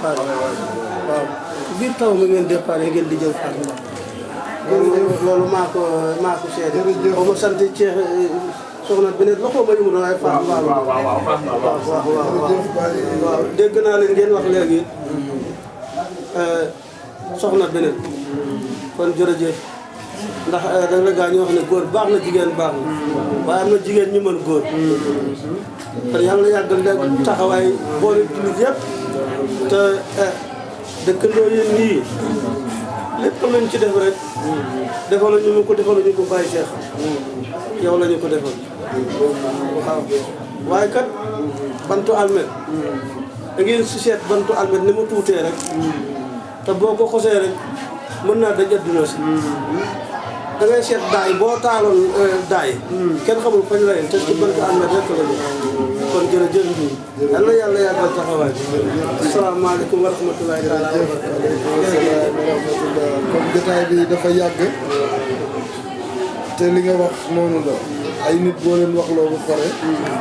départ waaw biir taw mi ngeen départ ngeen di jël Fatou Mbacké loolu maa ko seede ba ma sant Cheikh soxna beneen loxo ma ñu mu waaye Fatou Mbacké waaw dégg naa leen ngeen wax léegi soxna beneen kon jërëjëf ndax da nga gaa ñu wax ne góor baax na jigéen baax na waaye am na jigéen ñu mën góor kon yàlla yàggal leen taxawaay boole jullit yëpp te dëkkandoo yéen nii lépp lañ ci def rek defal ñu ko bàyyi Cheikh yow la ñu ko defal waaw waaye kat bantu almet da ngeen si seet bantu almet ni mu tuutee rek te boo ko xosee rek mën naa daj adduna si da ngay seet daay boo taaloon daay kenn xamul fañ la yem te ci bantu almet rek la ñu kon jërëjëf yal na yàlla yàggal taxawaay asalaamaaleykum wa rahmatulahi taala wa barakatuh. comme jotaay bi dafa yàgg te li nga wax noonu la ay nit boo leen wax loo ba pare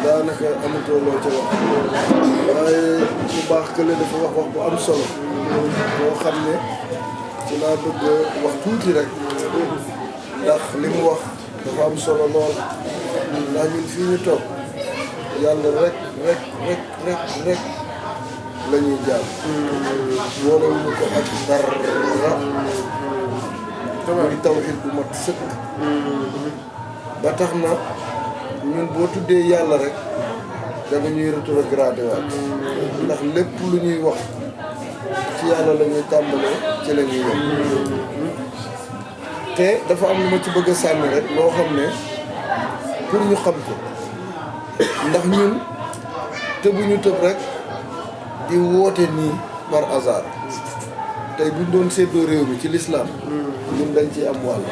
daanaka amatoo loo ca wax waaye bu baax kële dafa wax bu am solo boo xam ne ci laa bëgg wax tuuti rek ndax li mu wax dafa am solo lool ndax ñun fii ñu toog yàlla rek la ñuy jaar boole ñu ko ak dara muy tawhid bu mat sëkk ba tax na ñun boo tuddee yàlla rek da nga ñuy rétrogradé waat ndax lépp lu ñuy wax ci yàlla la ñuy tàmbalee ci la ñuy yem te dafa am lu ma ci bëgg a sànni rek loo xam ne pour ñu xam ko ndax ñun tëbuñu tëb rek di woote nii par hasard tey buñ doon séddoo réew mi ci lislaam ñun dañ ci am wàll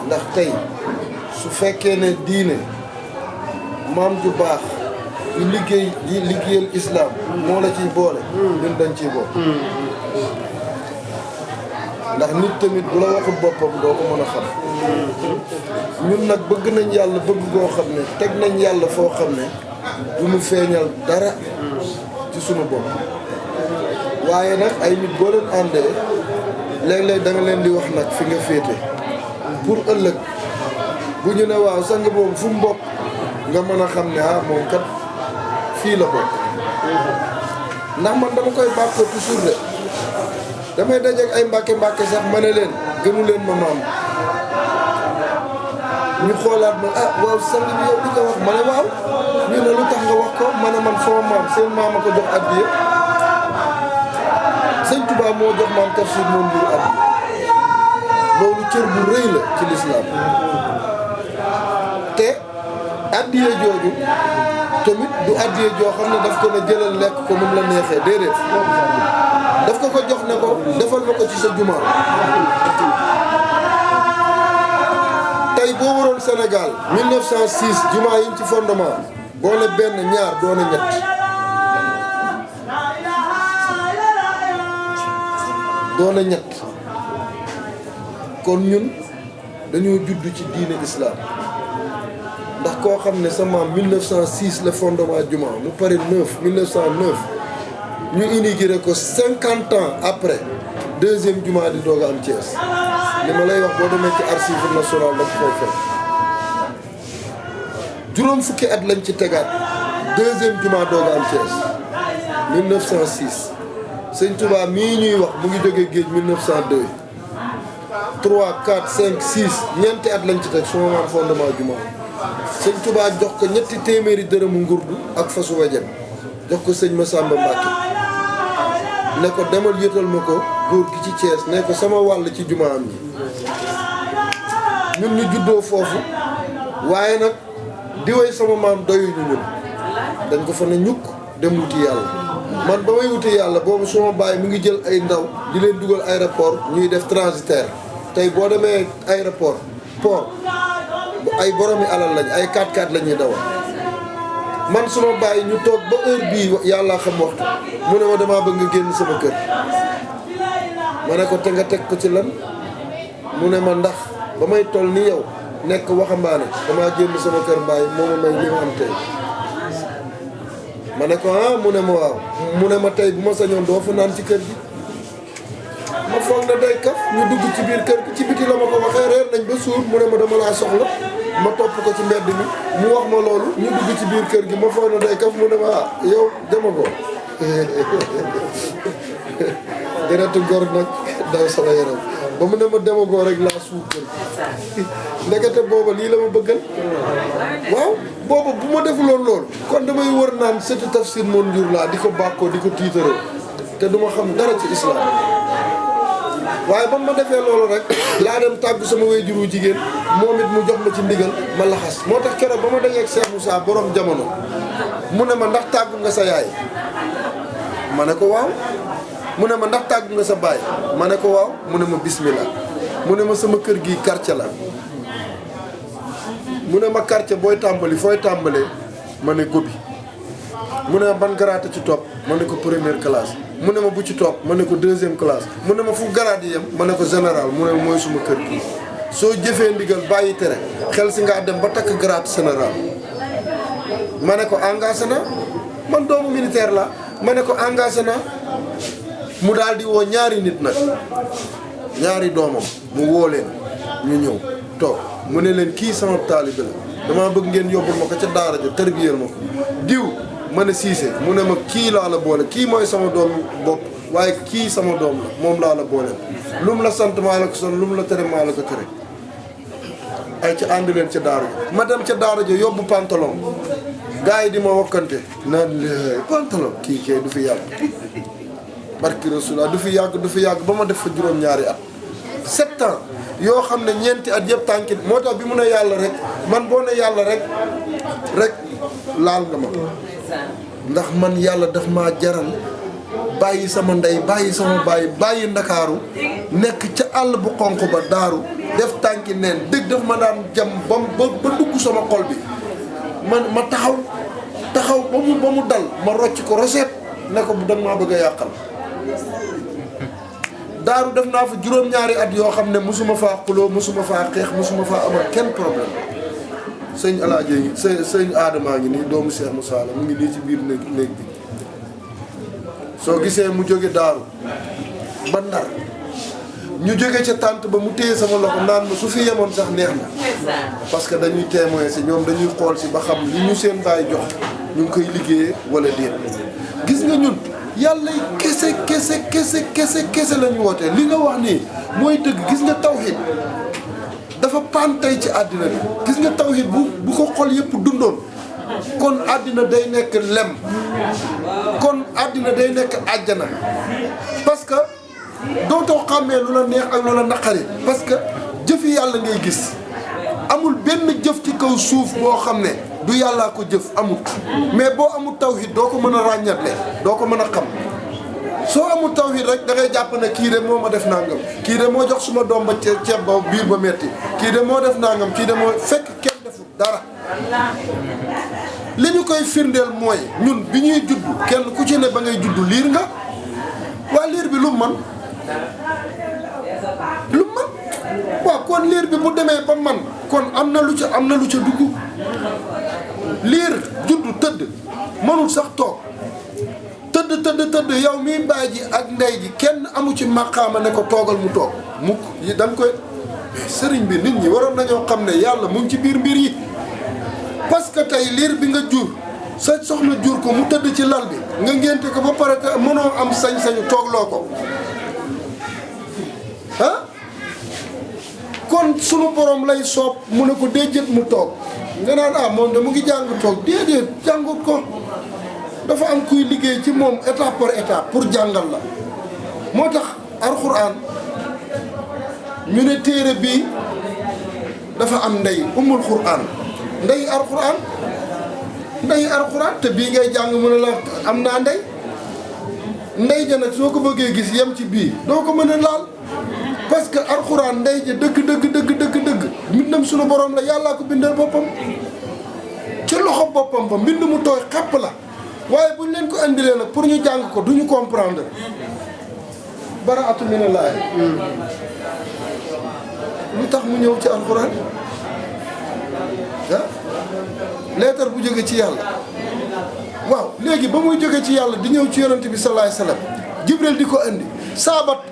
ndax tey su fekkee ne diine maam ju baax yu liggéey di liggéeyal islam moo la ciy boole ñun dañ ciy boole ndax nit tamit bu la waxul boppam doo ko mën a xam ñun nag bëgg nañ yàlla bëgg goo xam ne teg nañ yàlla foo xam ne du ñu feeñal dara ci sunu bopp waaye nag ay nit boo leen àndee léeg-léeg da nga leen di wax nag fi nga féete pour ëllëg bu ñu ne waaw sang boobu fu mu bokk nga mën a xam ne ah moom kat fii la bokk ndax man dama koy bàkk toujours de damay dajeek ay mbàkke sax ma ne leen gënu leen ma maam ñu xoolaat ma ah waaw sang bi yow di ko wax ma ne waaw ñu ne lu tax nga wax ko ma ne man sama maam seen maam a ko jox addiya sëñ Tuubaa moo jox maam Tafsir moom bu addiya loolu cër bu rëy la ci lislaam te addiya jooju tamit du addiya joo xam ne daf ko ne jëlal lekk ko nu mu la neexee déedéet daf ko jox ne ko defal ma ko ci sa jumaa tey boo waroon Sénégal 1906 jumaa yi ci fondement boo ne benn ñaar doo ne ñett doo ne ñett kon ñun dañoo judd ci diine islam ndax koo xam ne sa maam 1906 la fondement jumaa mu pare 1909 ñu inauguré ko 50 ans après deuxième jumaa di doog a am Thiès li ma lay wax boo demee ci archive nationale da koy fekk juróom fukki at lañ ci tegaat deuxième jumaa doog a am Thiès 1906 sëñ Touba mii ñuy wax mu ngi jógee géej 1902 3 4 5 6 ñeenti at lañ ci teg suma maam fondement jumaa sëñ Touba jox ko ñetti téeméeri dërëmu ngurdu ak fasu wejem jox ko sëñ Massamba Mbacke ne ko demal yëtal ma ko góor gi ci Thiès ne ko sama wàll ci jumaa am ji ñun ñu juddoo foofu waaye nag di woy sama maam doyuñu ñun dañ ko fa ne ñukk dem wuti yàlla man ba may wuti yàlla boobu suma baay mu ngi jël ay ndaw di leen dugal aéroport ñuy def transitaire tey boo demee aéroport port ay boromi alal lañ ay 4x4 la ñuy dawal man suma baay ñu toog ba heure bii yàlla xam waxtu mu ne ma damaa bëgg nga génn sama kër ma ne ko te nga teg ko ci lan mu ne ma ndax ba may toll ni yow nekk waxambaane damaa génn sama kër mbaay moo ma may li ma am tey ma ne ko ah mu ne ma waaw mu ne ma tey bu ma sañoon doo fa naan ci kër gi ma foog na day kaf ñu dugg ci biir kër gi ci biti la ma ko waxee reer nañ ba suur mu ne ma dama laa soxla ma topp ko ci mbedd mi mu wax ma loolu ñu dugg ci biir kër gi ma foog na day kaf mu ne ma ah yow dama ko deretu gor nag daw sama yaram ba mu ne ma demagoo rek laa suuf kër ndekete booba lii la ma bëggal waaw booba bu ma defuloon loolu kon damay wër naan sëtu Tafsir Mon Ndiour laa di ko bàkkoo di ko tiitaroo te duma xam dara ci islam waaye ba ma defee loolu rek laa dem tàggu sama waajur wu jigéen moom it mu jox ma ci ndigal ma laxas moo tax keroog ba ma dajeeg Cheikh Moussa borom jamono mu ne ma ndax tàggu nga sa yaay ma ne ko waaw mu ne ma ndax tàggu nga sa baay ma ne ko waaw mu ne ma bismillah mu ne ma sama kër gi quartier la mu ne ma quartier booy tàmbali fooy tàmbalee ma ne gobi mu ne ma ban garaate ci topp ma ne ko première classe mu ne ma bu ci topp ma ne ko deuxième classe mu ne ma fu garaat yi yem ma ne ko général mu ne ma mooy suma kër gi soo jëfee ndigal bàyyi tere xel si ngaa dem ba takk garaat général ma ne ko engagé na man doomu militaire la ma ne ko engagé na mu daal di woo ñaari nit nag ñaari doomam mu woo leen ñu ñëw toog mu ne leen kii sama taalibe la damaa bëgg ngeen yóbbul ma ko ca daara ja tarbiyeel ma ko diw ma ne Cissé mu ne ma kii laa la boole kii mooy sama doom bopp waaye kii sama doom la moom laa la boole lu mu la sant maa la ko sant lu mu la tere maa la ko tere ay ca ànd leen ca daara ja ma dem ca daara ja yóbbu pantalon gars yi di ma wokkante naan la pantalon kii kay du fi yàgg barki Rasulullah du fi yàgg ba ma def fa juróom-ñaari at 7 ans yoo xam ne ñeenti at yëpp tànki moo tax bi mu ne yàlla rek man boo ne yàlla rek laal nga ma ndax man yàlla daf maa jaral bàyyi sama ndey bàyyi sama bàyyi ndakaaru nekk ca àll bu xonq ba daaru def tànki neen dëgg daf ma daan jam ba dugg sama xol bi ma taxaw ba mu dal ma rocc ko roseet ne ko bu danga maa bëgg a yàqal daaru def naa fa juróom-ñaari at yoo xam ne mosuma faa xuloo mosuma faa xeex mosuma faa amal kenn problème sëñ Alaaji ngi sëñ Adama ngi nii doomu Cheikh Moussa la mu ngi nii ci biir néeg bi soo gisee mu jóge daaru ba Ndar ñu jóge ca tànt ba mu téye sama loxo naan ma su fi yemoon sax neex na parce que dañuy témoin si ñoom dañuy xool si ba xam li ñu seen baay jox ñu ngi koy liggéeyee wala déet gis nga ñun yàlla kese la ñu wootee li nga wax nii mooy dëgg gis nga tawhid dafa paan tey ci àddina bi gis nga tawhid bu ko xol yëpp dundoon kon àddina day nekk lem kon àddina day nekk àjjana parce que dootoo xàmmee lu la neex ak lu la naqari parce que jëfi yàlla ngay gis amul benn jëf ci kaw suuf boo xam ne du yàllaa ko jëf amut mais boo amul tawhid doo ko mën a ràññatle doo ko mën a xam soo amul tawhid rek da ngay jàpp ne kii de moo ma def nangam kii de moo jox suma doom ba ceeb ba biir ba metti kii de moo def nangam kii de moo fekk kenn deful dara li ñu koy firndeel mooy ñun bi ñuy judd kenn ku ci ne ba ngay judd liir nga waa liir bi lu man waaw kon liir bi bu demee ba man kon am na lu ca dugg liir juddu tëdd mënul sax toog tëdd yow miy baay ji ak ndey ji kenn amu ci màqaama ne ko toogal mu toog mukk yi da nga koy sëriñ bi nit ñi waroon nañoo xam ne yàlla mu ngi ci biir mbir yi parce que tey liir bi nga jur sa soxna jur ko mu tëdd ci lal bi nga ngénte ko ba pare te mënoo am sañ-sañu toogloo ko ah kon sunu borom lay soob mu ne ko déedéet mu toog nga naan moom de mu ngi jàng toog déedéet jàngut ko dafa am kuy liggéey ci moom étape par étape pour jàngal la moo tax alxuraan ñu ne téere bii dafa am ndey umul xuraan ndey alxuraan te bii ngay jàng mu ne la am naa ndey ja nag soo ko bëggee gis yem ci bii doo ko mën a laal parce que alxuraan ndey ja dëgg mbindam sunu borom la yàllaa ko bindal boppam ci loxo boppam fa mbind mu tooy xepp la waaye buñ leen ko indilee nag pour ñu jàng ko duñu comprendre baraatu minallaahi lu tax mu ñëw ci alxuraan leetar bu jóge ci yàlla waaw léegi ba muy jóge ci yàlla di ñëw ci yonent bi sallallahu alayhi wasallam Jibril di ko indi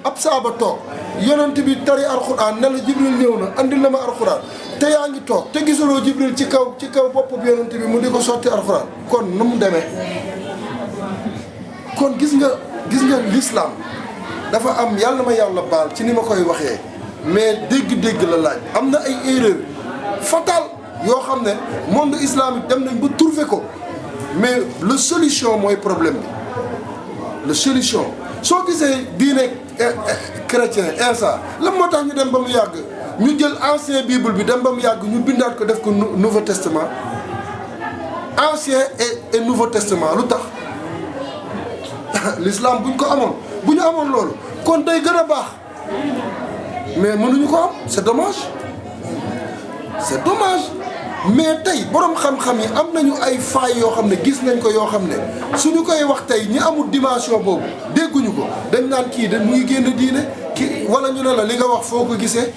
ab saaba toog yonent bi tari alxuraan ne la Jibril ñëw na andil na ma alxuraan te yaa ngi toog te gisuloo Jibril ci kaw bopp bi yonent bi mu di ko sotti alxuraan kon nu mu demee kon gis nga l'islam dafa am yàlla ma yàlla baal ci ni ma koy waxee mais dégg-dégg la laaj am na ay erreur fatale yoo xam ne monde islamique dem nañ ba trouver ko mais la solution mooy problème bi la solution soo gisee diine chrétien Isa lan moo tax ñu dem ba mu yàgg ñu jël ancien bible bi dem ba mu yàgg ñu bindaat ko def ko nouveau testament ancien et nouveau testament lu tax l'islam buñ ko amoon bu ñu amoon loolu kon day gën a baax mais mënuñu ko am c'est dommage mais tey borom xam-xam yi am nañu ay failles yoo xam ne gis nañ ko yoo xam ne suñu koy wax tey ñi amul dimension boobu dégguñu ko dañ naan kii de mu ngi génn diine kii wala ñu ne la li nga wax foo ko gisee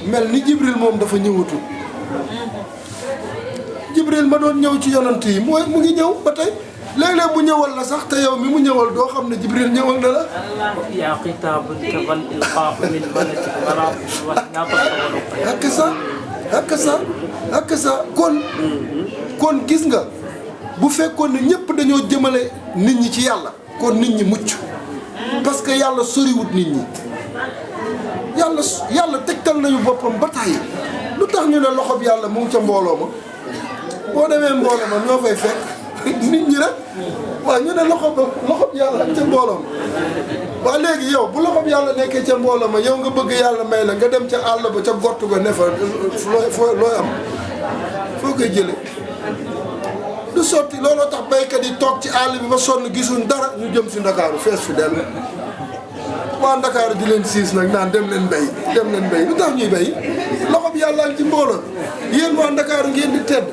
mel ni Jibril moom dafa ñëwatul Jibril ma doon ñëw ci yonant yi mu ngi ñëw ba tey léeg-léeg bu ñëwal la sax te yow mi mu ñëwal doo xam ne Jibril ñëwal na la. yaa xitaabun kafal ilqaaf min malaki marab wa ak sa kon gis nga bu fekkoon ne ñëpp dañoo jëmale nit ñi ci yàlla kon nit ñi mucc parce que yàlla soriwut nit ñi yàlla tegtal nañu boppam ba tàyyi lu tax ñu ne loxob yàlla mu ngi ca mbooloo ma boo demee mbooloo ma ñoo fay fekk nit ñi rek waaw ñu ne loxob yàlla ca mbooloo ma waaw léegi yow bu loxob yàlla nekkee ca mbooloo ma yow nga bëgg yàlla may la nga dem ca àll ba ca gott ga ne fa looy am foo koy jële du sotti looloo tax baykat yi toog ci àll bi ba sonn gisuñ dara ñu jëm si Ndakaaru fees fi dell waa Ndakaaru di leen siis nag naan dem leen béy lu tax ñuy béy loxob yàlla ci mbooloo yéen waa Ndakaaru ngeen di tedd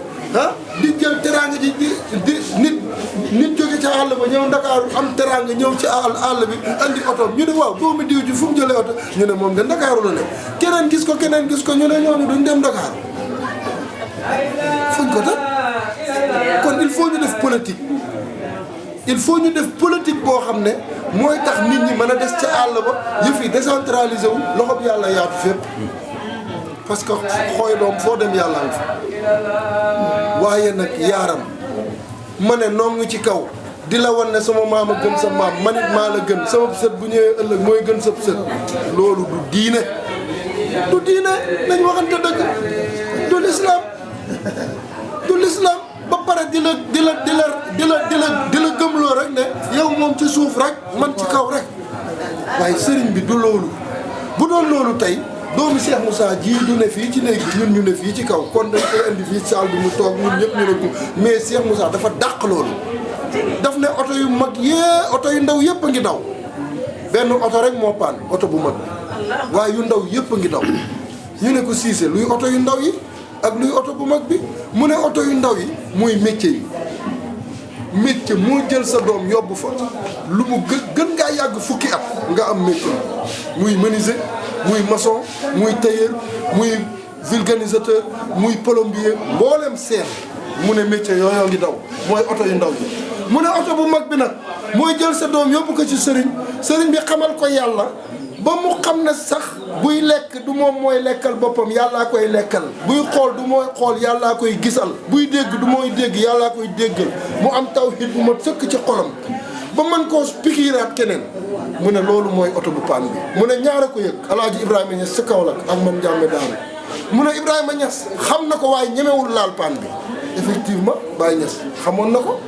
di jël teraanga ji di nit jóge ca àll ba ñëw Ndakaaru am teraanga ñëw ci àll bi andi oto ñu ne waaw doomu diw ji fu mu jëlee oto ñu ne moom de Ndakaaru la ne keneen gis ko ñu ne ñooñu duñ dem Ndakaaru fuñ ko teg kon il faut ñu def politique boo xam ne mooy tax nit ñi mën a des ca àll ba yëf yi décentralisé wu loxob yàlla yaatu fépp parce que xooy doom foo dem yàlla am fa waaye nag yaaram ma ne noo ngi ci kaw di la wan ne sama maam a gën sa maam man it maa la gën sama sët bu ñëwee ëllëg mooy gën sa sët loolu du diine nañ waxante dëgg du l'islam ba pare di la gëmloo rek ne yow moom ci suuf rek man ci kaw rek waaye sëriñ bi du loolu bu doon loolu tey doomu Cheikh Moussa ji du ne fii ci néeg bi ñun ñu ne fii ci kaw kon dañ koy indi fii saal bi mu toog ñun ñëpp ñu ne ko mais Cheikh Moussa dafa dàq loolu daf ne oto yu mag oto yu ndaw yëpp a ngi daw benn oto rek moo paan oto bu mag bi waaye yu ndaw yëpp a ngi daw ñu ne ko Cissé luy oto yu ndaw yi ak luy oto bu mag bi mu ne oto yu ndaw yi muy métier moo jël sa doom yóbbu fa lu mu gën ngaa yàgg fukki at nga am métier muy menuisier muy maçon muy tailleur muy vulcanisateur muy plombier mboolem seen mu ne métier yooyu ngi daw mooy oto yu ndaw yi mu ne oto bu mag bi nag mooy jël sa doom yóbbu ko ci sëriñ bi xamal ko yàlla ba mu xam ne sax buy lekk du moom mooy lekkal boppam yàllaa koy lekkal buy xool du mooy xool yàllaa koy gisal buy dégg du mooy dégg yàllaa koy déggal mu am tawhid bu ma sëkk ci xolam ba mën koo pikiiraat keneen mu ne loolu mooy oto bu paan bi mu ne ñaara ko yëg alaaji Ibrahima Niass sa Kaolack ak man njàmme daara mu ne Ibrahima Niass xam na ko waaye ñemewul laal paan bi effectivement Baye Niass xamoon na ko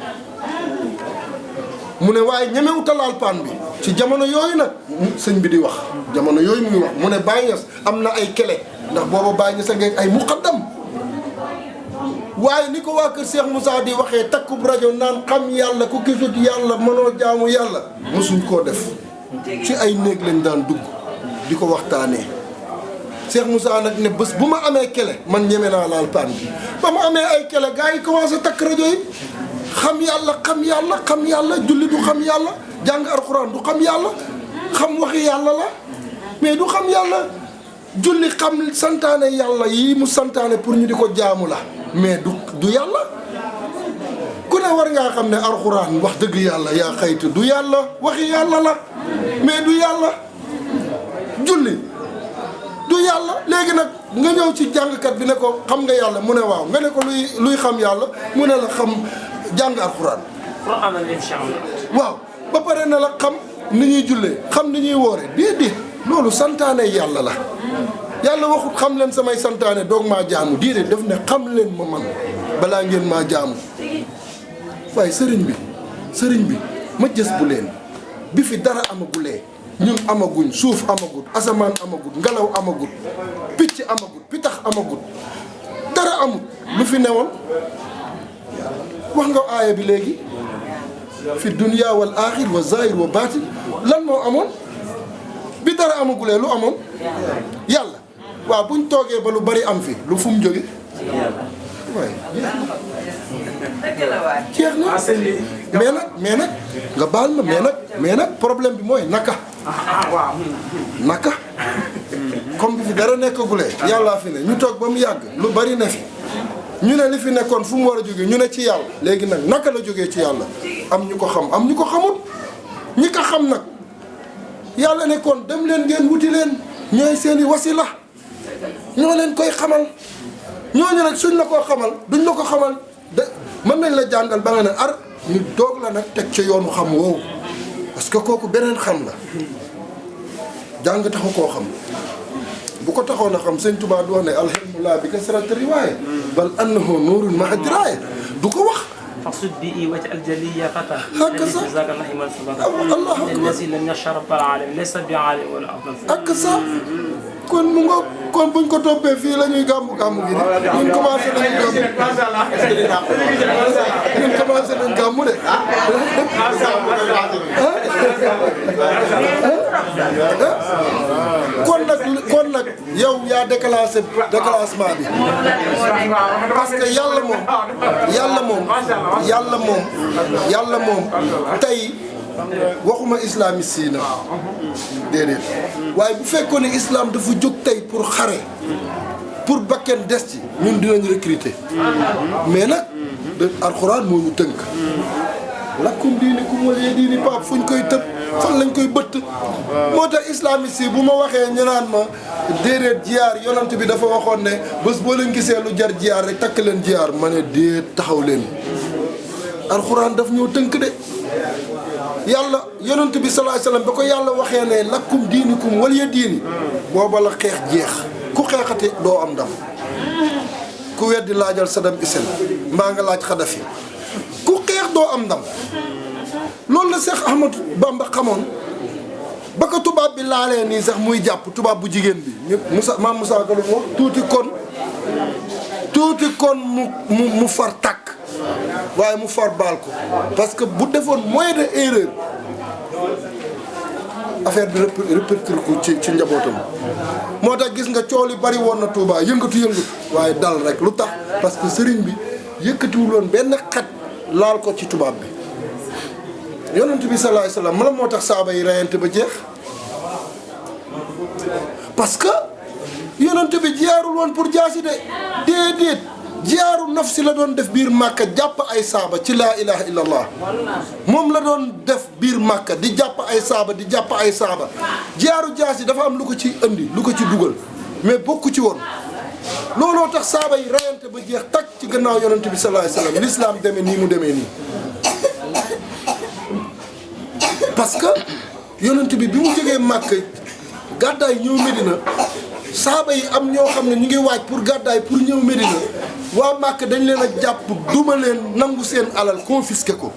mu ne waaye ñemewuta laal paan bi ci jamono yooyu nag sëñ bi di wax jamono yooyu muy wax mu ne Baye Niass am na ay kele ndax booba Baye Niass a ngeeg ay muqaddam waaye ni ko waa kër Cheikh Moussa di waxee takkub rajo naan xam yàlla ku gisut yàlla mënoo jaamu yàlla mosuñ koo def ci ay néeg lañ daan dugg di ko waxtaanee Cheikh Moussa nag ne bés bu ma amee kele man ñeme naa laal paan bi ba ma amee ay kele gars yi commencé takk rajo yi xam yàlla julli du xam yàlla jàng alxuraan du xam yàlla xam waxi yàlla la mais du xam yàlla julli xam santaane yàlla yi mu santaane pour ñu di ko jaamu la mais du yàlla ku ne war ngaa xam ne alxuraan wax dëgg yàlla yaa xayti du yàlla waxi yàlla la mais du yàlla julli du yàlla. léegi nag nga ñëw ci jàngkat bi ne ko xam nga yàlla mu ne waaw nga ne ko luy xam yàlla mu ne la xam jàng alxuraan. waaw ba pare na la xam ni ñuy jullee xam ni ñuy woore déedéet loolu santaane yàlla la. yàlla waxut xam leen samay santaane doog maa jaamu déedéet daf ne xam leen ma man balaa ngeen maa jaamu. waaye sëriñ bi ma jës bu leen bi fi dara amagulee ñun amaguñ suuf amagut asamaan amagut ngelaw amagut picc amagut pitax amagut dara amut lu fi newoon wax nga aaya bi léegi fi dunya wal aaxir wa zahir wa baatin lan moo amoon bi dara amagulee lu amoon yàlla. waaw buñ toogee ba lu bari am fi lu fu mu jóge waaye jeex na mais nag nga baal ma mais nag problème bi mooy naka comme bi fi dara nekkagulee yàllaa fi ne ñu toog ba mu yàgg lu bari ne fi ñu ne li fi nekkoon fu mu war a jóge ñu ne ci yàlla léegi nag naka la jógee ci yàlla am ñu ko xam am ñu ko xamul ñi ko xam nag yàlla nekkoon dem leen ngeen wuti leen ñooy seeni wasila ñoo leen koy xamal ñooñu nag suñ la koo xamal duñ la ko xamal de mën nañ la jàngal ba nga ne ar ñu doog la nag teg ca yoonu xam woowu parce que kooku beneen xam la jàng taxu koo xam bu ko taxoon a xam sëñ Tuubaa du wax ne alhamdulilah bi kasrati riwaaya bal annahu nuurun ma'a diraaya du ko wax. فاقصد بي واجعل جلي فتى هكذا جزاك الله خيرا سبحانه الله أكبر الذي لم يشرب العالم ليس بعالم ولا افضل ak sa kon mu nga kon buñ ko toppee fii la ñuy gàmmu gi de ñun commencé nañ gàmmu ñun commencé nañ gàmmu de kon nag yow yaa déclassement bi parce que yàlla moom tey waxuma islamiste yi nag déedéet waaye bu fekkoon ne islam dafa jóg tey pour xare pour bakken des ci ñun dinañ recruter mais nag alxuraan moo ñu tënk lakum diinikum waliya diini paap fuñ koy tëb fan lañ koy bëtt moo tax islamiste yi bu ma waxee ñu naan ma déedéet jiyaar yonent bi dafa waxoon ne bés boo leen gisee lu jar jiyaar rek takk leen jiyaar ma ne déet taxaw leen alxuraan daf ñoo tënk de yàlla yonent bi sallallahu alayhi wasallam ba ko yàlla waxee ne lakum diinikum waliya diini booba la xeex jeex ku xeexati doo am ndam ku weddi laajal Saddam Hussein mbaa nga laaj Kadhafi ku xeex doo am ndam loolu la Cheikh Ahmadou Bamba xamoon ba ko tubaab bi laalee nii sax muy jàpp tubaab bu jigéen bi maam Moussa Ka lu mu wax tuuti kon mu far tàkk waaye mu far baal ko parce que bu defoon moyen de erreur affaire bi répercuté ko ci njabootam moo tax gis nga coow li bari woon na Touba yëngatu waaye dal rek lu tax parce que sëriñ bi yëkkatiwul woon benn xet laal ko ci tubaab bi yonent bi sallallahu alayhi wasallam la moo tax saaba yi reyante ba jeex parce que yonent bi jiyaarul woon pour jaasi de déedéet jiyaaru nafsi la doon def biir màkka jàpp ay saaba ci laa ilaha illallah moom la doon def biir màkka di jàpp ay saaba jiyaaru jaasi dafa am lu ko ci indi lu ko ci dugal mais bokku ci woon looloo tax saaba yi reyante ba jeex takk ci gannaaw yonent bi sallallahu alayhi wasallam l'islam demee nii mu demee nii parce que yonent bi mu jógee màkk gàddaay ñëw Medina saaba yi am ñoo xam ne ñu ngi waaj pour gàddaay pour ñëw Medina waa Màkka dañ leen a jàpp duma leen nangu seen alal confisqué ko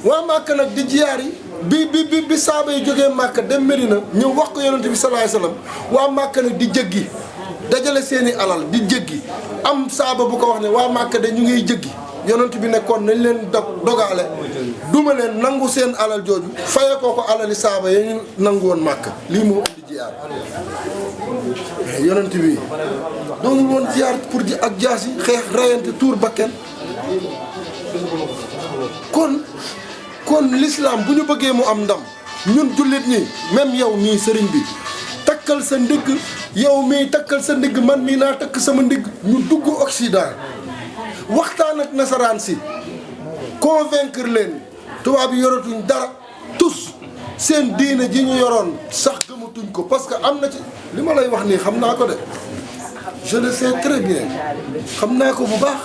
waa Màkka nag di jiyaar yi bi saaba yi jógee Màkka dem Medina ñëw wax ko yonent bi sallallahu alayhi wasallam waa Màkka nag di jëggi dajale seeni alal di jëggi am saaba bu ko wax ne waa Màkka de ñu ngay jëggi yonent bi nekkoon nañ leen dogaale duma leen nangu seen alal jooju faye ko alali saaba ya ñu nangu woon Màkka lii moo indi jiyaar yonent bi doonul woon jiyaar pour ak jaasi xeex rayante tuur bakken kon l'islam bu ñu bëggee mu am ndam ñun jullit ñi même yow nii sëriñ bi takkal sa ndigg yow mii takkal sa ndigg man mii naa takk sama ndigg ñu dugg Occident waxtaan ak nasaraan si convaincre leen tubaab yi yoratuñ dara tous seen diine ji ñu yoroon sax gëmatuñ ko parce que am na ci li ma lay wax nii xam naa ko de je le sais très bien xam naa ko bu baax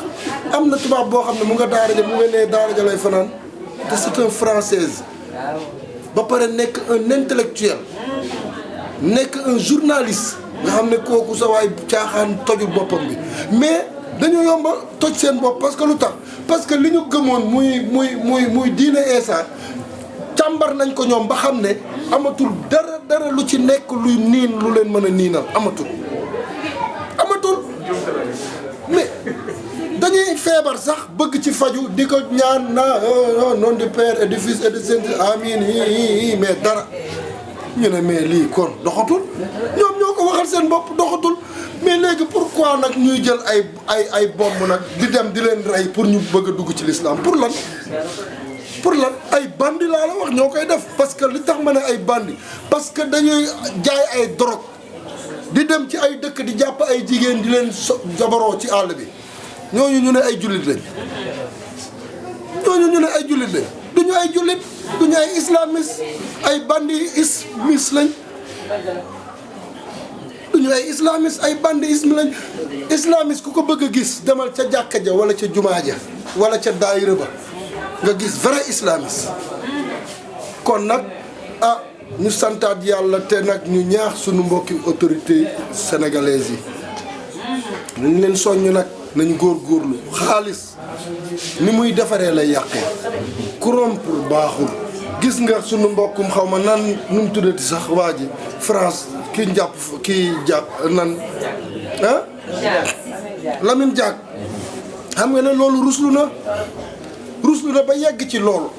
am na tubaab boo xam ne mu nga daara ja mu nga nee daara ja lay fanaan te c'est un française ba pare nekk un intellectuel nekk un journaliste nga xam ne kooku sa waay caaxaan tojul boppam bi mais dañu yomba toj seen bopp parce que lu tax parce que li ñu gëmoon muy diine Eesa càmbar nañ ko ñoom ba xam ne amatul dara lu ci nekk luy niin lu leen mën a niinal amatul mais dañuy feebar sax bëgg ci faju di ko ñaan na nom du Père et du Fils et du Saint-Esprit amiin hi mais dara ñu ne mais lii kon doxatul ñoom ñoo ko waxal seen bopp doxatul mais léegi pourquoi nag ñuy jël ay bomb nag di dem di leen rey pour ñu bëgg a dugg ci l'islam pour lan ay bandi laa la wax ñoo koy def parce que li tax ma ne ay bandi parce que dañuy jaay ay drogue di dem ci ay dëkk di jàpp ay jigéen di leen jabaroo ci àll bi ñooñu ñu ne ay jullit lañ duñu ay jullit duñu ay islamiste ay bandi islamiste lañ duñu ay islamiste ay bandi islamiste ku ko bëgg a gis demal ca jàkka ja wala ca jumaa ja wala ca daayira ba nga gis vrai islamiste kon nag ñu santaat yàlla te nag ñu ñaax suñu mbokki autorité sénégalaises yi ñu leen soññ nag nañu góorgóorlu xaalis ni muy defaree lay yàqee corrompre baaxul gis nga sunu mbokkum xaw ma nan nu mu tuddati sax waa ji France kii jàpp nan Lamine Diack xam nga ne loolu ruslu na ba yegg ci loolu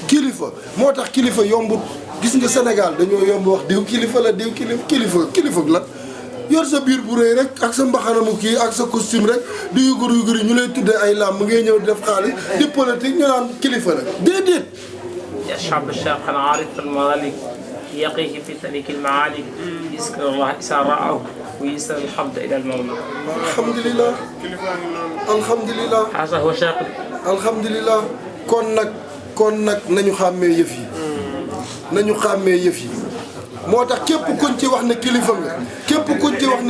kilifa moo tax kilifa yombut gis nga Sénégal dañoo yomb wax diw kilifa la diw kilifa la yor sa biir bu rëy rek ak sa mbaxanamu kii ak sa costume rek di yugur ñu lay tuddee ay làmb ngay ñëw di def xaalis di politique ñu naan kilifa la déedéet. يشعب الشيخ العارف المغلق يقيه في سلك المعالي يذكر الله إذا رآه ويسر الحمد إلى المولى. alhamdulilah. هذا هو شيخ. alhamdulilah kon nag nañu xàmmee yëf yi. moo tax képp kuñ ci wax ne kilifa nga képp kuñ ci wax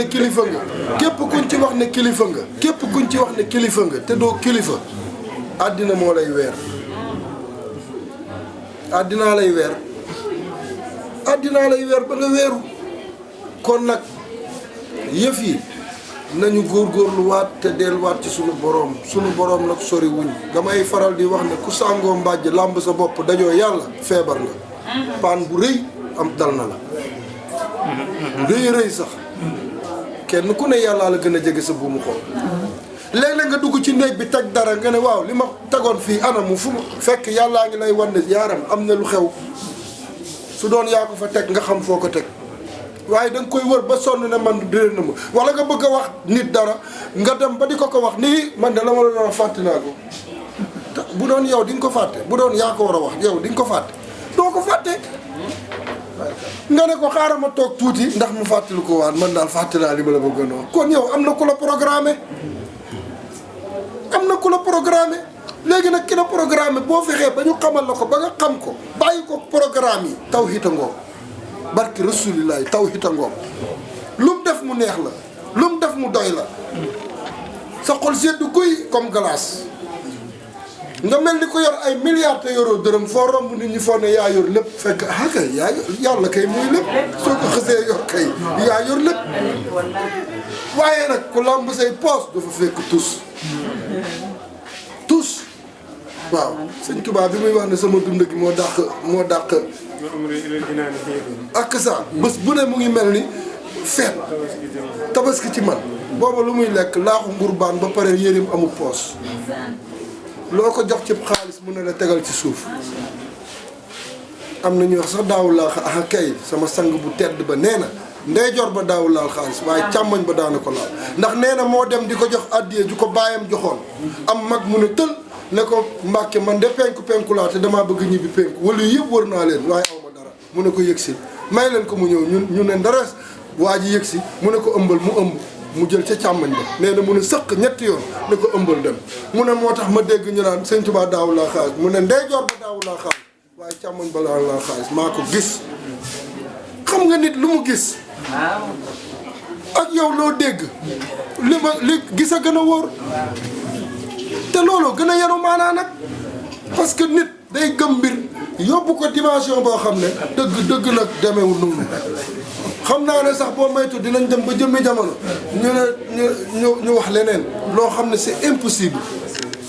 ne kilifa nga te doo kilifa àddina moo lay weer àddinaa lay weer ba nga weeru kon nag yëf yi nañu góorgóorluwaat te delluwaat ci sunu boroom nag sori wuñ damay faral di wax ne ku sàngoo mbàjj làmb sa bopp dajoo yàlla feebar nga paan bu rëy am dal na la rëy sax kenn ku ne yàllaa la gën a jege sa buumu xol léeg-léeg nga dugg ci néeg bi teg dara nga ne waaw li ma tegoon fii anamu fu mu fekk yàllaa ngi lay wan ne yaaram am na lu xew su doon yaa ko fa teg nga xam foo ko teg waaye da nga koy wër ba sonn ne man réer na ma wala nga bëgg a wax nit dara nga dem ba di ko wax nii man de la ma la doon fàtte naa ko bu doon yow di nga ko fàtte bu doon yaa ko war a wax yow di nga ko fàtte doo ko fàtte nga ne ko xaaral ma toog tuuti ndax mu fàttali ko waat man daal fàtte naa li ma la bëgg a noonu kon yow am na ku la programmé léegi nag ki la programmé boo fexee ba ñu xamal la ko ba nga xam ko bàyyi ko programme yi taw hita ngoom barki rasulillahi taw hita ngoom lu mu def mu neex la lu mu def mu doy la sa xol seddu guy comme glace nga mel ni ko yor ay milliards te yoroo dërëm foo romb nit ñi foog ne yaa yor lépp fekk kay yàlla kay muy lépp soo ko xësee yor kay yaa yor lépp waaye nag ku lamb say poos dafa fekk tous waaw sëñ Tuubaa bi muy wax ne sama dund gi moo dàq ak ça bés bu ne mu ngi mel ni feet tabaski ci man booba lu muy lekk laaxu ngurbaan ba pare yërim amul poos loo ko jox ci xaalis mu ne la tegal ci suuf am na ñuy wax sax daawul laal kay sama sang bu tedd ba nee na ndeyjoor ba daawul laal xaalis waaye càmmoñ ba daana ko laal ndax nee na moo dem di ko jox addiye ju ko baayam joxoon am mag mu ne tël ne ko Mbàkke man de penku laa te damaa bëgg ñibbi penku wala yëpp wër naa leen waaye aw ma dara mu ne ko yëg si may leen ko mu ñëw ñu ne ndares waa ji yëg si mu ne ko ëmbal mu ëmb mu jël ca càmmoñ ba nee na mu ne sëq ñetti yoon ne ko ëmbal dem mu ne moo tax ma dégg ñu naan sëñ Tuubaa daawu laa xaalis mu ne ndeyjoor ba daawu laa xaalis waaye càmmoñ ba laa xaalis maa ko gis xam nga nit lu mu gis ak yow loo dégg li gis a gën a wóor te loolu gën a yaru maanaa nag parce que nit day gëm mbir yóbbu ko dimension boo xam ne dëgg nag demeewul noonu xam naa ne sax boo maytu dinañ dem ba jëmmi jamono ñu wax leneen loo xam ne c'est impossible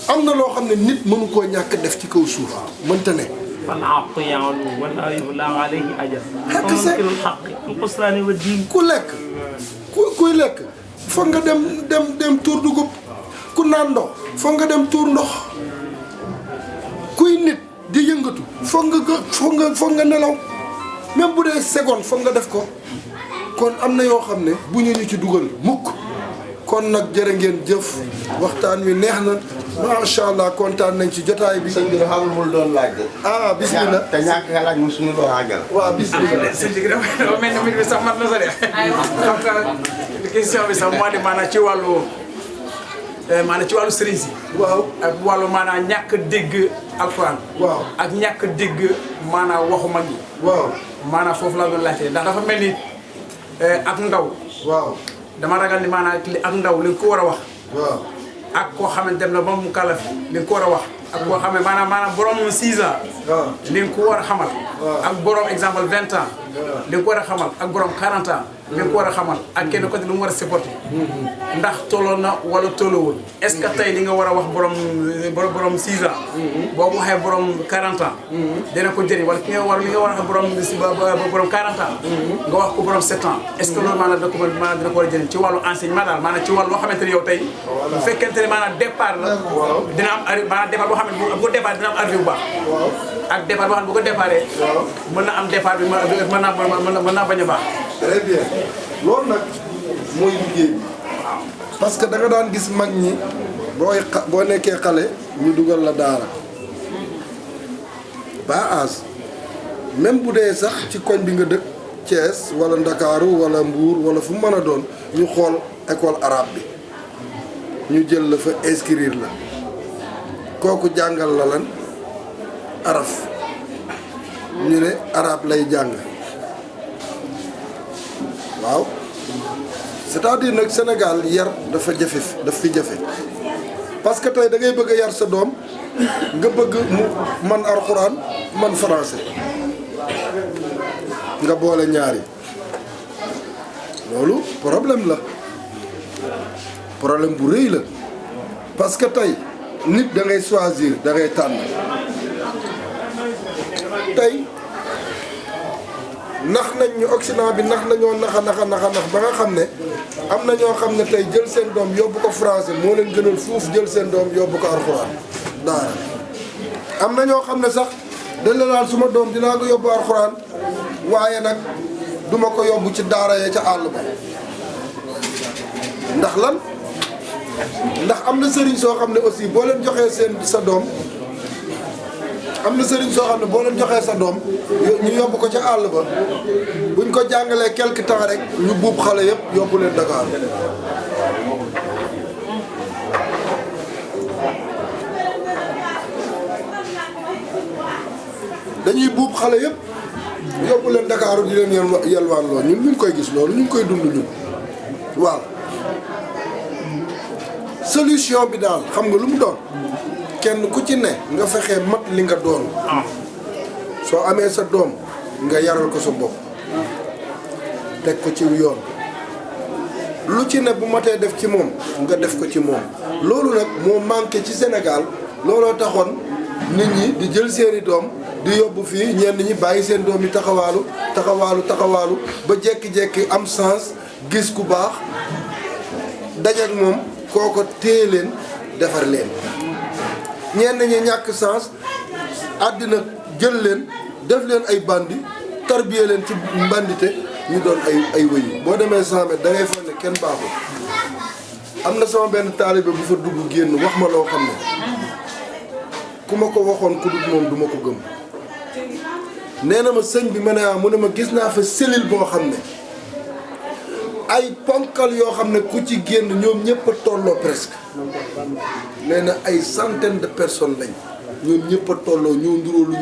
am na loo xam ne nit mënu koo ñàkk def ci kaw suuf mënta ne فالحق يعلو ولا يبلغ عليه أجل وممكن الحق القسطاني والدين ku lekk kuy lekk foog nga dem tuur dugub ku naan ndox foog nga dem tuur ndox kuy nit di yëngatu foog nga nelaw même bu dee seconde foog nga def ko kon am na yoo xam ne bu ñu ci dugal mukk kon nag jërë ngeen jëf waxtaan wi neex na macha allah kontaan nañ ci jotaay bi. sëñ bi dafa amul mu doon laaj de. ah bisimilah te ñàkk nga laaj mu suñu doon àggal. waaw bisimilah. sëñ bi dafa mel ni mbir bi sax mat na sa de. xam nga question bi sax moo di maanaam ci wàllu sëriñ si. waaw ak wàllu maanaam ñàkk dégg alxuraan. waaw ak ñàkk dégg maanaam waxu mag yi. waaw maanaam foofu laa doon laajte ndax dafa mel ni ak ndaw. waaw dama ragal ni maanaam ak ndaw li nga ko war a wax. waaw ak koo xam ne dem na ba mu kàllaf li nga ko war a wax. ak koo xam ne maanaam borom 6 ans. waaw li nga ko war a xamal. ak borom exemple 20 ans. li nga ko war a xamal ak borom 40 ans. li nga ko war a xamal ak kenn côté lu mu war a supporter. ndax tolloo na wala tolloowul. est-ce que tey li nga war a wax borom 6 ans. boo ko waxee borom 40 ans. dina ko jëriñ wala li nga war a wax borom 40 ans. nga wax ko borom 7 ans. est-ce que loolu maanaam dina ko war a jëriñ ci wàllu enseignement daal maanaam ci wàllu loo xamante ni yow tey. bu fekkente ne maanaam départ la. dina am maanaam départ boo xam ne bu ko départ dina am arrivé bu baax. ak départ boo xam ne bu ko départee. mën na am départ bi mën naa bañ a baax. très bien loolu nag mooy liggéey bi parce que da nga daan gis mag ñi boo nekkee xale ñu dugal la daara ba âge même bu dee sax ci koñ bi nga dëkk Thiès wala Ndakaaru wala Mbuur wala fu mu mën a doon ñu xool école arabe bi ñu jël la fa inscrire la kooku jàngal la lan araf ñu ne arabe lay jàng waaw c'est-à-dire nag Sénégal yar dafa fi jafe parce que tey da ngay bëgg a yar sa doom nga bëgg mu man alxuraan man français nga boole ñaari loolu problème la problème bu rëy la parce que tey nit da ngay choisir da ngay tànn tey nax nañ ñu Occident bi nax nañoo nax ba nga xam ne am na ñoo xam ne tey jël seen doom yóbbu ko français moo leen gënal fuuf jël seen doom yóbbu ko alxuraan daara am na ñoo xam ne sax dañ la naan suma doom dinaa ko yóbbu alxuraan waaye nag duma ko yóbbu ci daara ya ca àll ba ndax lan ndax am na sëriñ soo xam ne aussi boo leen joxee sa doom am na sëriñ soo xam ne boo leen joxee sa doom ñu yóbbu ko ca àll ba buñ ko jàngalee quelque temps rek ñu buub xale yëpp yóbbu leen Dakar dañuy buub xale yëpp yóbbu leen Dakar di leen yelwaan loolu ñun ñu ngi koy gis loolu ñu ngi koy dund ñun waaw solution bi daal xam nga lu mu doon kenn ku ci ne nga fexe mat li nga doon soo amee sa doom nga yaral ko sa bopp teg ko ci yoon lu ci ne bu matee def ci moom nga def ko ci moom loolu nag moo manqué ci Sénégal looloo taxoon nit ñi di jël seeni doom di yóbbu fii ñenn ñi bàyyi seen doom yi taxawaalu ba jekki-jekki am sens gis ku baax dajeek moom kooko téye leen defar leen ñenn ñi ñàkk sens àddina jël leen def leen ay bandi tarbiye leen ci mbandite ñu doon ay wëyu boo demee 100 mètres da ngay foog ne kenn baaxul am na sama benn taalibe bu fa dugg génn wax ma loo xam ne ku ma ko waxoon ku dul moom du ma ko gëm nee na ma sëñ bi ma ne mu ne ma gis naa fa cellule boo xam ne ay ponkal yoo xam ne ku ci génn ñoom ñëpp a tolloo presque nee na ay centaine de personnes lañ ñoom ñëpp a tolloo ñoo nduróo lu